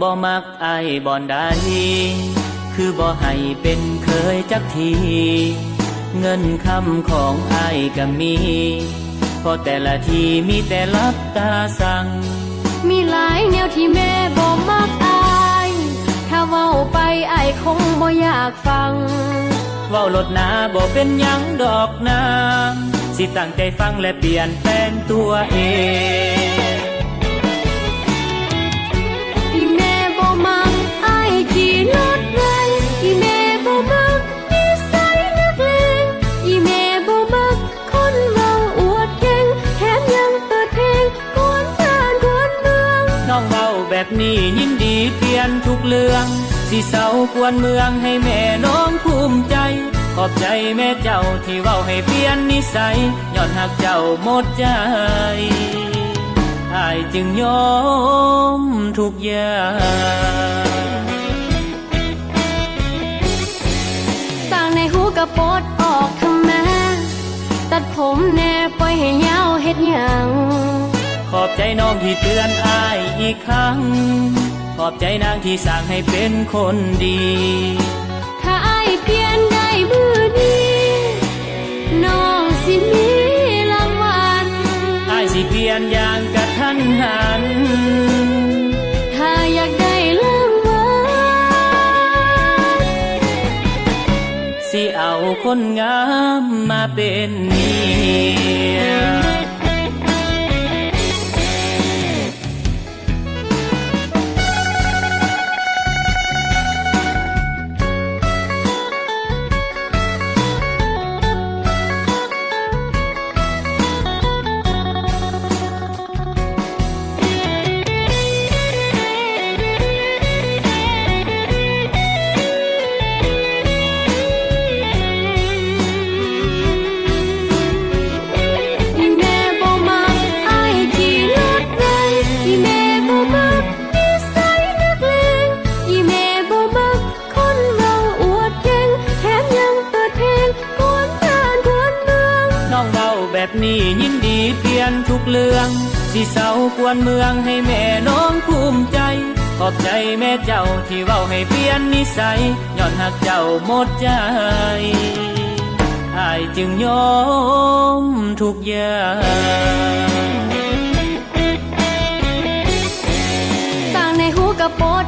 ບໍ່ມັກອ້າຍບ່ອນໃດ ຄືບໍ່ໃຫ້ເປັນເຄີຍຈັກທີ. ເງິນຄຳຂອງອ້າຍກໍມີ ເພາະແຕ່ລະທີມີແຕ່ຫຼັບຕາສັ່ງ. ມີຫຼາຍແນວທີ່ແມ່ບໍ່ມັກອ້າຍ ຖ້າເວົ້າໄປອ້າຍຄົງບໍ່ຢາກຟັງ. ເວົ້າໂລດນາ ບໍ່ເປັນຫຍັງດອກນາງ ຊິຕັ້ງໃຈຟັງ ແລະ ປ່ຽນແປງຕົວເອງ. ອີ່ແມ່ບໍ່ມັກອ້າຍຂີ່ລົດໄວ, ອີ່ແມ່ບໍ່ມັກນິໄສນັກເລງ, ອີ່ແມ່ບໍ່ມັກຄົນເວົ້າອວດເກັ່ງ ແຖມຍັງເປີດເພງກວນບ້ານກວນເມືອງ. ນ້ອງເວົ້າແບບນີ້ຍິນດີປ່ຽນທຸກເລື່ອງ ຊິເຊົາກວນເມືອງໃຫ້ແມ່ນ້ອງພູມໃຈ. ຂອບໃຈແມ່ເຈົ້າທີ່ເວົ້າໃຫ້ປ່ຽນນິໄສ ຍ້ອນຮັກເຈົ້າໝົດໃຈ ອ້າຍຈຶ່ງຍອມທຸກຢ່າງ. ສ້າງໃນຫູກະປົດອອກເຖາະແມ່ ຕັດຜົມແດ່ ປ່ອຍໃຫ້ຍາວເຮັດຫຍັງ? ຂອບໃຈນ້ອງທີ່ເຕືອນອ້າຍອີກຄັ້ງ ຂອບໃຈນາງທີ່ສ້າງໃຫ້ເປັນຄົນດີ. ຖ້າອ້າຍປ່ຽນໄດ້ມື້ນີ້ ນ້ອງຊິມີລາງວັນ ອ້າຍຊິປ່ຽນຢ່າງກະທັນຫັນ ຖ້າຢາກໄດ້ລາງວັນ ຊິເອົາຄົນງາມມາເປັນເມຍ. ອີ່ແມ່ບໍ່ມັກອ້າຍຂີ່ລົດໄວ, ອີ່ແມ່ບໍ່ມັກນິໄສນັກເລງ, ອີ່ແມ່ບໍ່ມັກ ຄົນເວົ້າອວດເກັ່ງ ແຖມຍັງເປີດເພງກວນບ້ານກວນເມືອງ. ນ້ອງເວົ້າແບບນີ້ຍິນດີປ່ຽນທຸກເລື່ອງ ຊິເຊົາກວນເມືອງໃຫ້ແມ່ນ້ອງພູມໃຈ. ຂອບໃຈແມ່ເຈົ້າທີ່ເວົ້າໃຫ້ປ່ຽນນິໄສ ຍ້ອນຮັກເຈົ້າໝົດໃຈ ອ້າຍຈຶ່ງຍອມທຸກຢ່າງ. ຕ່າງໃນຫູກະປົດ